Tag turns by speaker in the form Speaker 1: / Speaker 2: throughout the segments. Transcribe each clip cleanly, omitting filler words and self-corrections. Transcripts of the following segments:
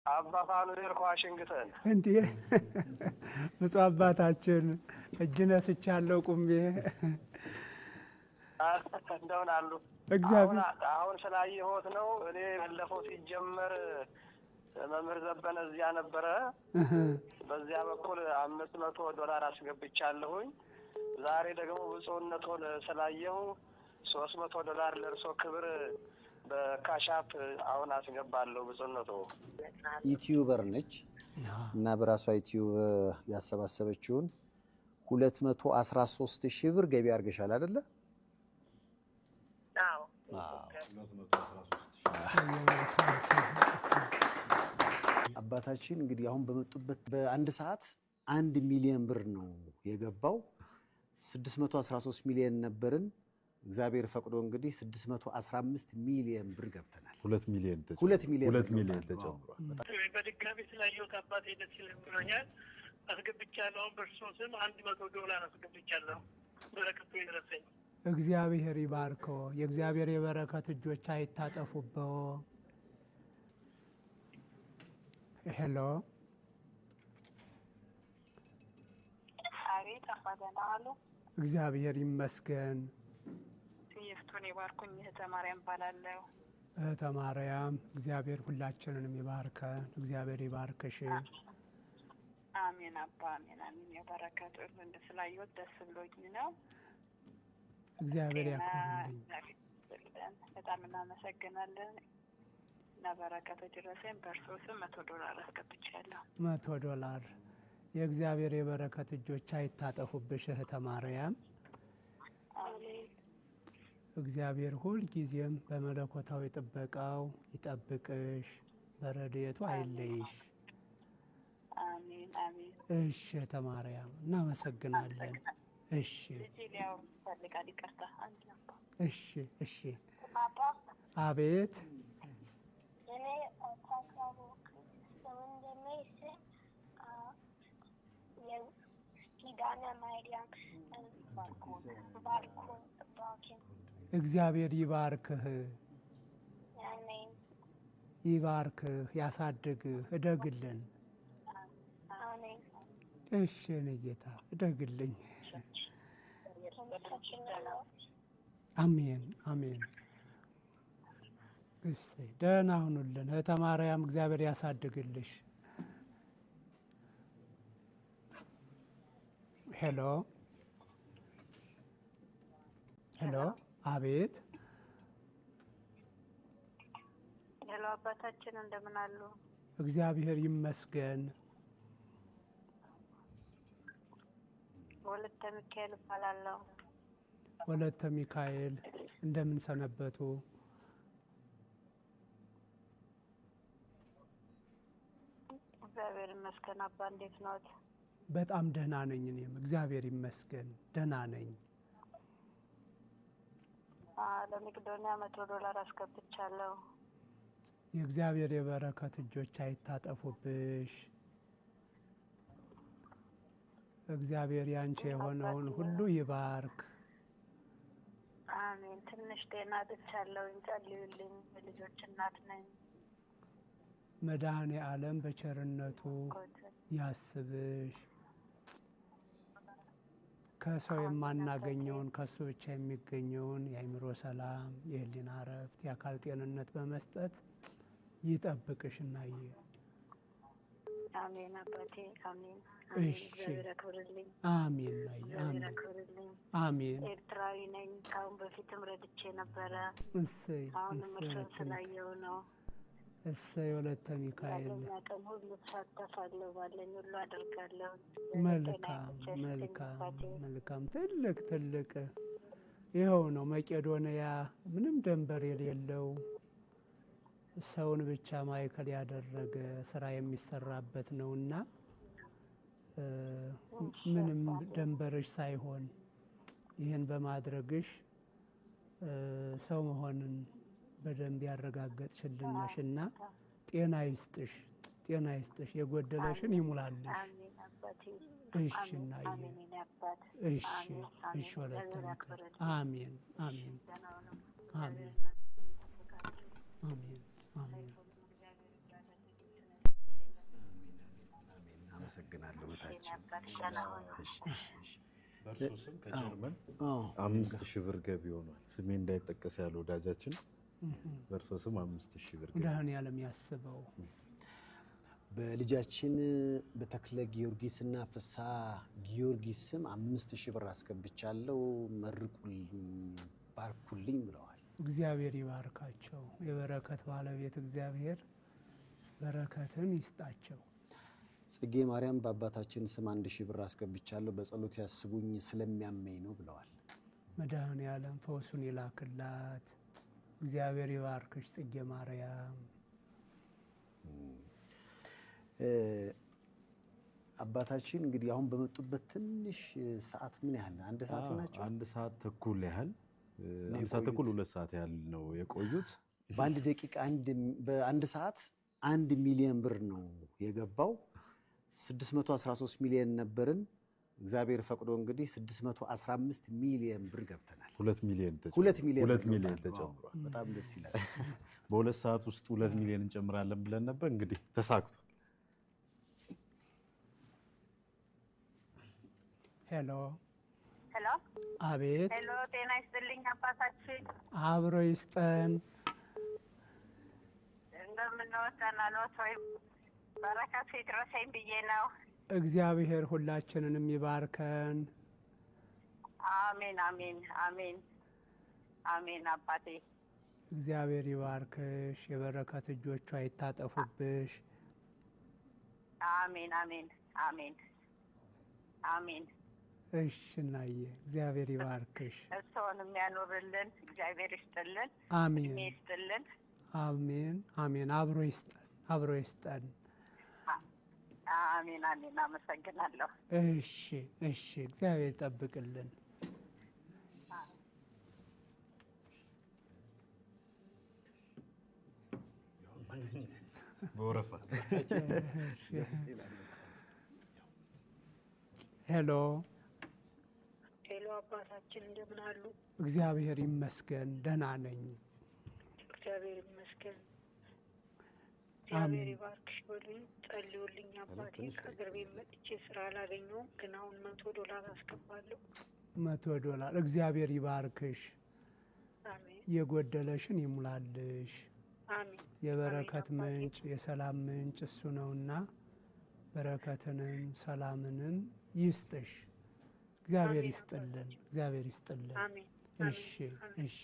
Speaker 1: አባ ፋኑኤል ከዋሽንግተን።
Speaker 2: እንዴ ብፁዕ አባታችን እጅ ነስቻለሁ ቁሜ።
Speaker 1: እንደምን አሉ?
Speaker 2: እግዚአብሔር
Speaker 1: አሁን ስላየሁት ነው። እኔ ባለፈው ሲጀመር መምህር ዘበነ እዚያ ነበረ። በዚያ በኩል $500 አስገብቻለሁኝ። ዛሬ ደግሞ ብፁዕነቶን ስላየሁ $300 ለእርሶ ክብር በ Cash App አሁን አስገባለሁ። ብፁዕነቶ
Speaker 3: YouTuber ነች እና በራሷ YouTube ያሰባሰበችውን 213 ሺህ ብር ገቢ አድርገሻል አይደለ?
Speaker 4: አዎ።
Speaker 3: አባታችን እንግዲህ አሁን በመጡበት በአንድ ሰዓት 1 ሚሊዮን ብር ነው የገባው። 613 ሚሊዮን ነበርን። እግዚአብሔር ፈቅዶ እንግዲህ 615 ሚሊዮን ብር ገብተናል።
Speaker 5: 2 ሚሊዮን
Speaker 3: 2 ሚሊዮን
Speaker 5: 2 ሚሊዮን
Speaker 3: ገብተናል።
Speaker 5: ተጨምሯል።
Speaker 4: በድጋሚ ስላየሁት አባቴ ደስ ብሎኛል። አስገብቻለሁ። አሁን በእርሶ ስም $100 አስገብቻለሁ። በረከቱ ይድረሰኝ።
Speaker 2: እግዚአብሔር ይባርከው። የእግዚአብሔር የበረከት እጆች አይታጠፉበው። Hello።
Speaker 6: አቤት አባ፣ ደህና ዋሉ?
Speaker 2: እግዚአብሔር ይመስገን።
Speaker 6: ይፍቱን ይባርኩኝ። እህተ ማርያም እባላለሁ።
Speaker 2: እህተ ማርያም እግዚአብሔር ሁላችንንም ይባርከን። እግዚአብሔር ይባርክሽ።
Speaker 6: አሜን አባ፣ አሜን አሜን። የበረከቱ ስላየሁት ደስ ብሎኝ ነው።
Speaker 2: እግዚአብሔር
Speaker 6: ጤና
Speaker 2: ያክብርልኝ።
Speaker 6: እግዚአብሔር ይስጥልን። በጣም እናመሰግናለን እና በረከቱ ይድረሰኝ። በእርሶ ስም $100 አስገብቻለሁ።
Speaker 2: $100 የእግዚአብሔር የበረከት እጆች አይታጠፉብሽ እህተ ማርያም።
Speaker 6: አሜን።
Speaker 2: እግዚአብሔር ሁል ጊዜም በመለኮታዊ ጥበቃው ይጠብቅሽ፣ በረድኤቱ አይለይሽ።
Speaker 6: አሜን አሜን።
Speaker 2: እሺ እህተ ማርያም እናመሰግናለን። እሺ
Speaker 6: ልጄ ሊያወሩ ይፈልጋል። ይቅርታ አንድ አባ።
Speaker 2: እሺ እሺ።
Speaker 7: አባ።
Speaker 2: አቤት።
Speaker 7: እኔ ተክለቡክ ወንድሜ ስም ኪዳነ ማርያም ባርኩን ባርኩን።
Speaker 2: እግዚአብሔር ይባርክህ፣
Speaker 7: አሜን።
Speaker 2: ይባርክህ፣ ያሳድግህ፣ እደግልን።
Speaker 7: አሜን።
Speaker 2: እሺ የእኔ ጌታ እደግልኝ። አሜን አሜን። እሰይ ደህና ሁኑልን እህተ ማርያም፣ እግዚአብሔር ያሳድግልሽ። Hello hello። አቤት።
Speaker 6: Hello አባታችን እንደምን አሉ?
Speaker 2: እግዚአብሔር ይመስገን።
Speaker 6: ወለተ ሚካኤል እባላለሁ።
Speaker 2: ወለተ ሚካኤል እንደምን ሰነበቱ?
Speaker 6: እግዚአብሔር ይመስገን አባ፣ እንዴት ነዎት?
Speaker 2: በጣም ደህና ነኝ። እኔም እግዚአብሔር ይመስገን ደህና ነኝ።
Speaker 6: ለመቄዶንያ $100 አስገብቻለሁ።
Speaker 2: የእግዚአብሔር የበረከት እጆች አይታጠፉብሽ። እግዚአብሔር ያንቺ የሆነውን ሁሉ ይባርክ።
Speaker 6: አሜን። ትንሽ ጤና አጥቻለሁ፣ ጸልዩልኝ። የልጆች እናት ነኝ።
Speaker 2: መድኃኔ ዓለም በቸርነቱ ያስብሽ። ከሰው የማናገኘውን ከሱ ብቻ የሚገኘውን የአእምሮ ሰላም፣ የሕሊና እረፍት፣ የአካል ጤንነት በመስጠት ይጠብቅሽ እናዬ።
Speaker 6: አሜን አባቴ፣ አሜን አሜን።
Speaker 2: እሺ።
Speaker 6: እግዚአብሔር ያክብርልኝ።
Speaker 2: አሜን እናዬ፣
Speaker 6: እግዚአብሔር
Speaker 2: አሜን
Speaker 6: ያክብርልኝ።
Speaker 2: አሜን።
Speaker 6: ኤርትራዊ ነኝ። ከአሁን በፊትም ረድቼ ነበረ።
Speaker 2: እሰይ
Speaker 6: አሁንም
Speaker 2: እሰይ
Speaker 6: እርሶን
Speaker 2: ወለተ ሚካኤል፣
Speaker 6: ስላየው ነው።
Speaker 2: እሰይ ወለተ ሚካኤል።
Speaker 6: ባለኝ አቅም ሁሉ እሳተፋለሁ፣ ባለኝ ሁሉ አደርጋለሁ።
Speaker 2: መልካም መልካም መልካም። ትልቅ ትልቅ ይኸው ነው መቄዶንያ፣ ምንም ደንበር የሌለው ሰውን ብቻ ማዕከል ያደረገ ስራ የሚሰራበት ነውና ምንም ደንበርሽ ሳይሆን ይህን በማድረግሽ ሰው መሆንን በደንብ ያረጋገጥሽልን ነሽና ጤና ይስጥሽ፣ ጤና ይስጥሽ፣ የጎደለሽን ይሙላልሽ።
Speaker 6: አሜን አባቴ።
Speaker 2: እሺ
Speaker 6: አሜን
Speaker 2: እናዬ፣
Speaker 6: አሜን የኔ አባት።
Speaker 2: እሺ
Speaker 6: አሜን አሜን።
Speaker 2: እሺ ወለተ
Speaker 6: እግዚአብሔር
Speaker 2: ሚካኤል።
Speaker 6: ያክብርልኝ።
Speaker 2: አሜን አሜን
Speaker 6: ደህና ሁኑ።
Speaker 2: አሜን
Speaker 6: እግዚአብሔር ይጠብቃችሁ።
Speaker 2: አሜን አሜን።
Speaker 6: እግዚአብሔር ይባርክልኝ።
Speaker 3: አመሰግናለሁ እህታችን።
Speaker 6: ደህና ሁኑ።
Speaker 3: እሺ፣ እሺ፣ እሺ።
Speaker 5: በእርሱ ስም ከጀርመን
Speaker 3: አዎ፣
Speaker 5: 5,000 ብር ገቢ ሆኗል። ስሜ እንዳይጠቀስ ያለ ወዳጃችን በእርሶ ስም 5,000 ብር ገቢ።
Speaker 2: መድኃኔዓለም ያስበው።
Speaker 3: በልጃችን በተክለ ጊዮርጊስና ፍስሐ ጊዮርጊስ ስም 5,000 ብር አስገብቻለሁ፣ መርቁልኝ፣ ባርኩልኝ ብለዋል።
Speaker 2: እግዚአብሔር ይባርካቸው። የበረከት ባለቤት እግዚአብሔር በረከትን ይስጣቸው።
Speaker 3: ጽጌ ማርያም በአባታችን ስም 1,000 ብር አስገብቻለሁ፣ በጸሎት ያስቡኝ ስለሚያመኝ ነው ብለዋል።
Speaker 2: መድኃኔዓለም ፈውሱን ይላክላት። እግዚአብሔር ይባርክሽ ጽጌ ማርያም።
Speaker 3: አባታችን እንግዲህ አሁን በመጡበት ትንሽ ሰዓት ምን ያህል አንድ ሰዓት ሆናቸው?
Speaker 5: አንድ ሰዓት ተኩል ያህል፣ አንድ ሰዓት ተኩል 2 ሰዓት ያህል ነው የቆዩት።
Speaker 3: በአንድ ደቂቃ በአንድ ሰዓት 1 ሚሊዮን ብር ነው የገባው። 613 ሚሊዮን ነበርን። እግዚአብሔር ፈቅዶ እንግዲህ 615 ሚሊዮን ብር ገብተናል።
Speaker 5: 2 ሚሊዮን ተጨምሯል።
Speaker 3: 2 ሚሊዮን
Speaker 5: 2
Speaker 3: ብር
Speaker 5: ሚሊዮን
Speaker 3: ገብተናል።
Speaker 5: ተጨምሯል።
Speaker 3: በጣም ደስ ይላል።
Speaker 5: በሁለት ሰዓት ውስጥ 2 ሚሊዮን እንጨምራለን ብለን ነበር። እንግዲህ ተሳክቷል።
Speaker 2: ሄሎ
Speaker 6: ሄሎ።
Speaker 2: አቤት።
Speaker 6: ሄሎ፣ ጤና ይስጥልኝ አባታችን።
Speaker 2: አብሮ ይስጠን።
Speaker 6: እንደምን ነዎት? ደህና ነዎት ወይ? በረከቱ ይድረሰኝ ብዬ ነው።
Speaker 2: እግዚአብሔር ሁላችንንም ይባርከን።
Speaker 6: አሜን፣ አሜን፣ አሜን፣ አሜን አባቴ።
Speaker 2: እግዚአብሔር ይባርክሽ። የበረከት እጆቹ አይታጠፉብሽ።
Speaker 6: አሜን፣ አሜን፣ አሜን፣ አሜን።
Speaker 2: እሺ እናዬ፣ እግዚአብሔር ይባርክሽ።
Speaker 6: እርስዎንም ያኑርልን፣ እግዚአብሔር ይስጥልን፣
Speaker 2: አሜን፣
Speaker 6: እድሜ ይስጥልን።
Speaker 2: አሜን፣ አሜን። አብሮ ይስጠን፣ አብሮ ይስጠን።
Speaker 6: አሜን፣ አሜን። አመሰግናለሁ።
Speaker 2: እሺ፣ እሺ። እግዚአብሔር ይጠብቅልን።
Speaker 5: በወረፋ።
Speaker 2: ሄሎ።
Speaker 4: ሄሎ አባታችን፣ እንደምን አሉ?
Speaker 2: እግዚአብሔር ይመስገን ደህና ነኝ።
Speaker 4: እግዚአብሔር ይመስገን። እግዚአብሔር ይባርክሽ በሉኝ፣ ጸልዩልኝ አባቴ። ከአገር ቤት መጥቼ ስራ አላገኘሁም፣ ግን አሁን $100 አስገባለሁ።
Speaker 2: $100። እግዚአብሔር ይባርክሽ።
Speaker 4: አሜን።
Speaker 2: የጎደለሽን ይሙላልሽ።
Speaker 4: አሜን።
Speaker 2: የበረከት
Speaker 4: አሜን አባቴ።
Speaker 2: ምንጭ የሰላም ምንጭ እሱ ነውና በረከትንም ሰላምንም ይስጥሽ። እግዚአብሔር
Speaker 4: አሜን
Speaker 2: ይስጥልን።
Speaker 4: አባታችን።
Speaker 2: እግዚአብሔር ይስጥልን።
Speaker 4: አሜን።
Speaker 2: እሺ፣
Speaker 4: አሜን።
Speaker 2: እሺ።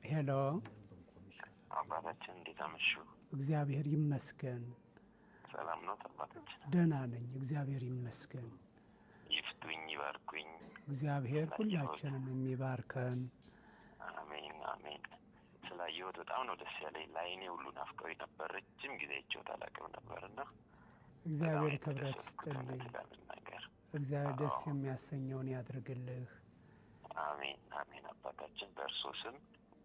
Speaker 2: ሄሎ።
Speaker 1: አባታችን፣ እንዴት አመሹ?
Speaker 2: እግዚአብሔር ይመስገን።
Speaker 1: ሰላም ነው አባታችን?
Speaker 2: ደህና ነኝ፣ እግዚአብሔር ይመስገን።
Speaker 1: ይፍቱኝ፣ ይባርኩኝ።
Speaker 2: እግዚአብሔር ሁላችንን የሚባርከን።
Speaker 1: አሜን፣ አሜን። ስላየሁት በጣም ነው ደስ ያለኝ። ለዓይኔ ሁሉ ናፍቀውኝ ነበር። ረጅም ጊዜ አይቼዎት አላውቅም ነበርና
Speaker 2: እግዚአብሔር
Speaker 1: በጣም
Speaker 2: ክብረት
Speaker 1: የተደሰትኩት
Speaker 2: ይስጥልኝ።
Speaker 1: እውነት ለመናገር።
Speaker 2: እግዚአብሔር ደስ የሚያሰኘውን ያድርግልህ።
Speaker 1: አሜን፣ አሜን። አባታችን፣ በእርሶ ስም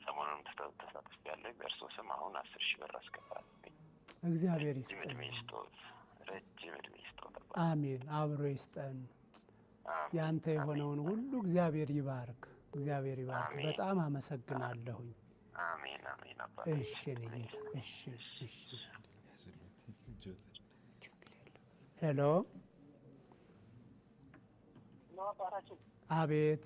Speaker 1: ሰሞኑንም ተሳትፌያለሁ። በእርሶ ስም አሁን 10,000 ብር አስገባለሁ።
Speaker 2: እግዚአብሔር
Speaker 1: ረጅም እድሜ
Speaker 2: ይስጥልኝ።
Speaker 1: ይስጦት፣ ረጅም እድሜ ይስጦት።
Speaker 2: አሜን። አብሮ ይስጠን።
Speaker 1: አሜን፣
Speaker 2: ያንተ የሆነውን ሁሉ እግዚአብሔር ይባርክ። እግዚአብሔር ይባርክ።
Speaker 1: አሜን።
Speaker 2: በጣም አመሰግናለሁኝ።
Speaker 1: አሜን፣ አሜን አባታችን።
Speaker 2: እሺ እኔ ጌታ፣ እሺ፣ እሺ። ሄሎ።
Speaker 4: አባታችን።
Speaker 2: አቤት።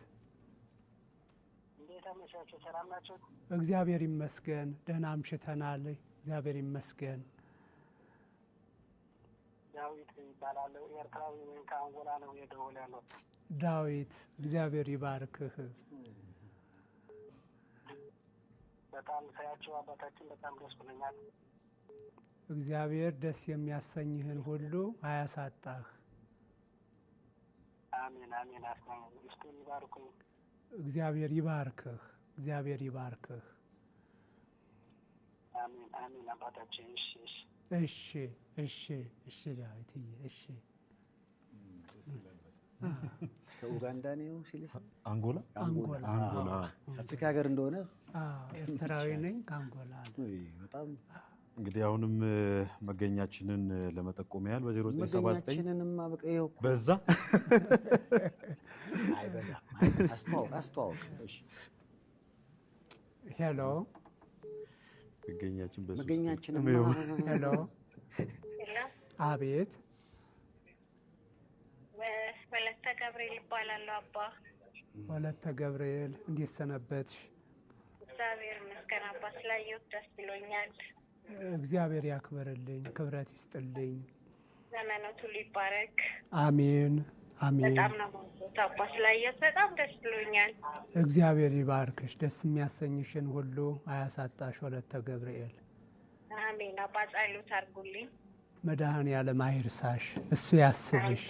Speaker 4: እንዴት አመሻችሁ? ሰላም ናቸው?
Speaker 2: እግዚአብሔር ይመስገን ደህና አምሽተናል። እግዚአብሔር ይመስገን።
Speaker 4: ዳዊት ይባላለሁ። ኤርትራዊ ወይም ከአንጎላ ነው የደወል ያለው።
Speaker 2: ዳዊት፣ እግዚአብሔር ይባርክህ።
Speaker 4: በጣም ሳያቸው አባታችን በጣም ደስ ብሎኛል።
Speaker 2: እግዚአብሔር ደስ የሚያሰኝህን ሁሉ አያሳጣህ።
Speaker 4: አሜን፣ አሜን። አስማኝ እስቲ ይባርኩኝ።
Speaker 2: እግዚአብሔር ይባርክህ። እግዚአብሔር ይባርክህ።
Speaker 4: አሜን፣ አሜን አባታችን። እሺ፣ እሺ።
Speaker 2: እሺ፣ እሺ፣ እሺ ዳዊትዬ፣ እሺ።
Speaker 3: ከኡጋንዳ ነው ሲል
Speaker 5: አንጎላ።
Speaker 2: አንጎላ።
Speaker 5: አንጎላ።
Speaker 3: አፍሪካ ሀገር እንደሆነ
Speaker 2: አዎ፣ ኤርትራዊ ነኝ ከአንጎላ ነው።
Speaker 3: ውይ፣ በጣም
Speaker 5: እንግዲህ አሁንም መገኛችንን ለመጠቆም ያህል በ0979
Speaker 3: መገኛችንንማ በቃ ይኸው እኮ።
Speaker 5: በዛ።
Speaker 3: አይበዛም። አስተዋውቅ አስተዋውቅ። እሺ።
Speaker 2: Hello።
Speaker 5: መገኛችን በሶስት
Speaker 3: መገኛችንማ
Speaker 2: Hello። አቤት።
Speaker 8: ወለተ ገብርኤል እባላለሁ አባ።
Speaker 2: ወለተ ገብርኤል፣ እንዴት ሰነበትሽ?
Speaker 8: እግዚአብሔር ይመስገን አባ፣ ስላየሁት ደስ ብሎኛል።
Speaker 2: እግዚአብሔር ያክብርልኝ፣ ክብረት ይስጥልኝ።
Speaker 8: ዘመኖት ሁሉ ይባረክ።
Speaker 2: አሜን አሜን።
Speaker 8: በጣም ነው የምወደው አባ፣ ስላየሁት በጣም ደስ ብሎኛል።
Speaker 2: እግዚአብሔር ይባርክሽ፣ ደስ የሚያሰኝሽን ሁሉ አያሳጣሽ። ወለተ ገብርኤል።
Speaker 8: አሜን አባ፣ ጸሎት አድርጉልኝ።
Speaker 2: መድኃኔ ዓለም አይርሳሽ፣ እሱ ያስብሽ።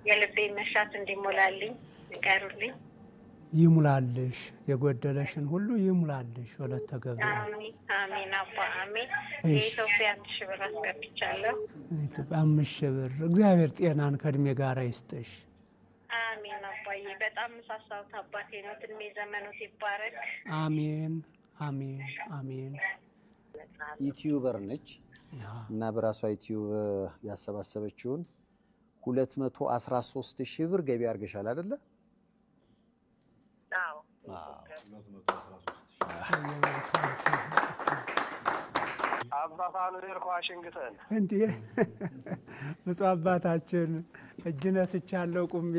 Speaker 8: የልቤ መሻት እንዲሞላልኝ ንገሩልኝ።
Speaker 2: ይሙላልሽ፣ የጎደለሽን ሁሉ ይሙላልሽ። ወለተ ገብርኤል።
Speaker 8: አሜን አሜን አባ፣ አሜን።
Speaker 2: እሺ።
Speaker 8: የኢትዮጵያ 1000 ብር አስገብቻለሁ።
Speaker 2: ኢትዮጵያ 5000 ብር። እግዚአብሔር ጤናን ከእድሜ ጋር ይስጥሽ።
Speaker 8: አሜን አባዬ፣ በጣም ምሳሳውት አባቴ ነው። እድሜ ዘመኖት ይባረክ።
Speaker 2: አሜን አሜን አሜን።
Speaker 3: YouTuber ነች እና በራሷ YouTube ያሰባሰበችውን 213 ሺህ ብር ገቢ አድርገሻል አይደለ?
Speaker 8: አዎ።
Speaker 9: አባ ፋኑኤል ከዋሽንግተን።
Speaker 2: እንዴ ብፁዕ አባታችን፣ እጅ ነስቻለሁ ቁሜ።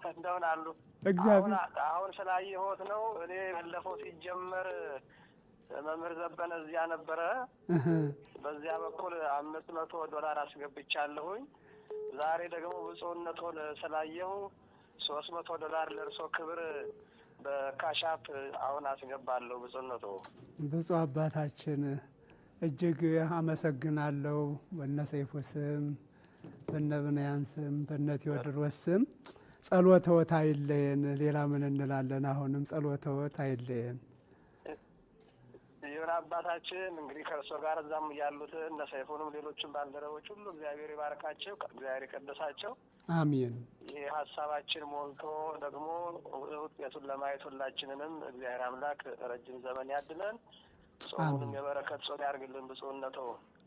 Speaker 9: እንደምን አሉ?
Speaker 2: እግዚአብሔር
Speaker 9: አሁን ስላየሁት ነው። እኔ ባለፈው ሲጀመር መምህር ዘበነ እዚያ ነበረ። በዚያ በኩል $500 አስገብቻለሁኝ። ዛሬ ደግሞ ብፁዕነቶን ስላየሁ $300 ለእርሶ ክብር በ Cash App አሁን አስገባለሁ። ብፁዕነቶ።
Speaker 2: ብፁዕ አባታችን፣ እጅግ አመሰግናለሁ። በነ ሰይፉ ስም፣ በነ ብንያን ስም፣ በነ ቴዎድሮስ ስም ጸሎተዎት አይለየን። ሌላ ምን እንላለን? አሁንም ጸሎተዎት አይለየን።
Speaker 9: ይሁን አባታችን። እንግዲህ ከእርሶ ጋር እዛም ያሉትን እነ ሰይፉንም ሌሎችን ባልደረቦች ሁሉ እግዚአብሔር ይባርካቸው፣ እግዚአብሔር ይቀድሳቸው።
Speaker 2: አሜን።
Speaker 9: ይህ ሀሳባችን ሞልቶ ደግሞ ውጤቱን ለማየት ሁላችንንም እግዚአብሔር አምላክ ረጅም ዘመን ያድለን። ጾሙንም የበረከት ጾም ያድርግልን ብፁዕነቶ።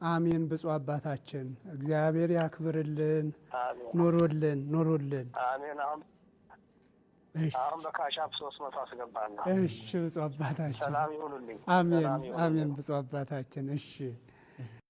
Speaker 2: አሜን። ብፁዕ አባታችን፣ እግዚአብሔር ያክብርልን።
Speaker 9: አሜን።
Speaker 2: ኑሩልን፣ ኑሩልን።
Speaker 9: አሜን። አሁን አሁን በ Cash App 300 አስገባለሁ።
Speaker 2: እሺ ብፁዕ አባታችን።
Speaker 9: ሰላም ይሁኑልኝ።
Speaker 2: አሜን።
Speaker 9: ሰላም ይሁኑልኝ።
Speaker 2: አሜን ብፁዕ አባታችን፣ እሺ።